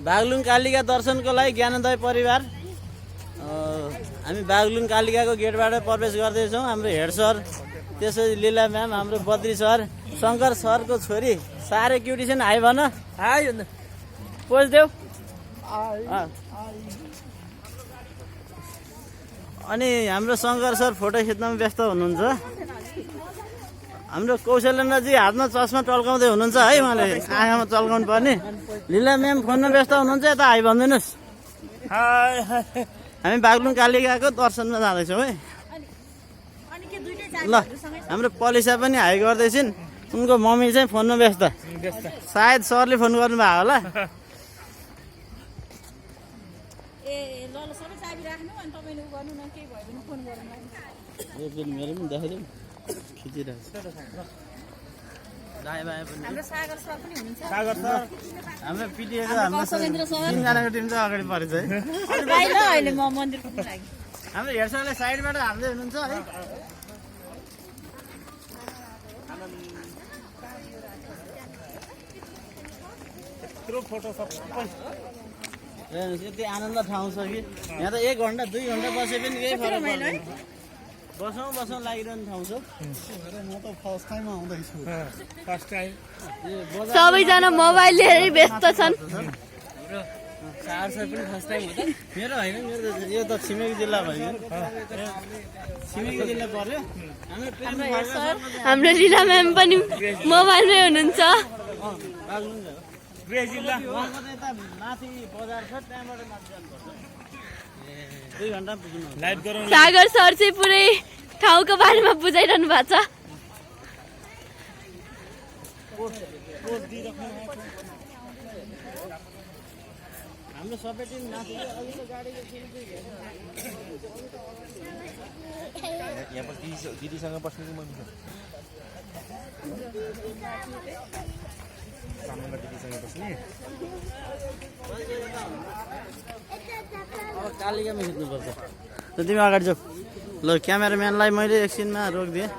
बागलुङ कालिका दर्शनको लागि ज्ञानोदय परिवार हामी बागलुङ कालिकाको गेटबाट प्रवेश गर्दैछौँ। हाम्रो हेड सर, त्यसपछि लीला म्याम, हाम्रो बद्री सर, शङ्कर सरको छोरी साह्रै क्युटी छन्। हाई भन, हाई पोज्देऊ। अनि हाम्रो शङ्कर सर फोटो खिच्नमा व्यस्त हुनुहुन्छ। हाम्रो कौशलेन्द्रजी हातमा चस्मा टल्काउँदै हुनुहुन्छ है, उहाँले आँखामा चल्काउनु पर्ने। लीला म्याम फोनमा व्यस्त हुनुहुन्छ, यता हाई भनिदिनुहोस्। हामी बागलुङ कालिकाको दर्शनमा जाँदैछौँ है। ल हाम्रो पलिसा पनि हाई गर्दैछिन्, उनको मम्मी चाहिँ फोनमा व्यस्त। सायद सरले फोन गर्नुभयो होला। मेरो पनि देखाइदिउँ, खिचिरहेको छ। हाम्रो पिटिएको तिनजनाको टिम चाहिँ अगाडि परेछ है। हाम्रो हेड सरले साइडबाट हाल्दै हुनुहुन्छ है। यति आनन्द ठाउँ छ कि यहाँ त 1 घन्टा 2 घन्टा बसे पनि केही फरक पर्दैन। बसौँ लागिरहने ठाउँ छ। म त फर्स्ट टाइम आउँदैछु। सबैजना मोबाइल लिएरै व्यस्त छन्। चार सय पनि फर्स्ट टाइम हो त? मेरो होइन, मेरो यो त छिमेकी जिल्ला भयो। छिमेकी जिल्ला पर्यो। हाम्रो लीला म्याम पनि मोबाइलमै हुनुहुन्छ। माथि बजार छ, त्यहाँबाट माथि जानुपर्छ। 2 घन्टा पुग्नु। सागर सर चाहिँ पुरै ठाउँको बारेमा बुझाइरहनु भएको छ। हाम्रो सबै टिम माथि यहाँ पछि दिदीसँग बस्ने कि मम्मी सामानका दिदीसँग बस्ने। अब कालिकामा खिच्नुपर्छ। त तिमी अगाडि जाऊ। ल क्यामेराम्यानलाई मैले एकछिनमा रोकिदिएँ।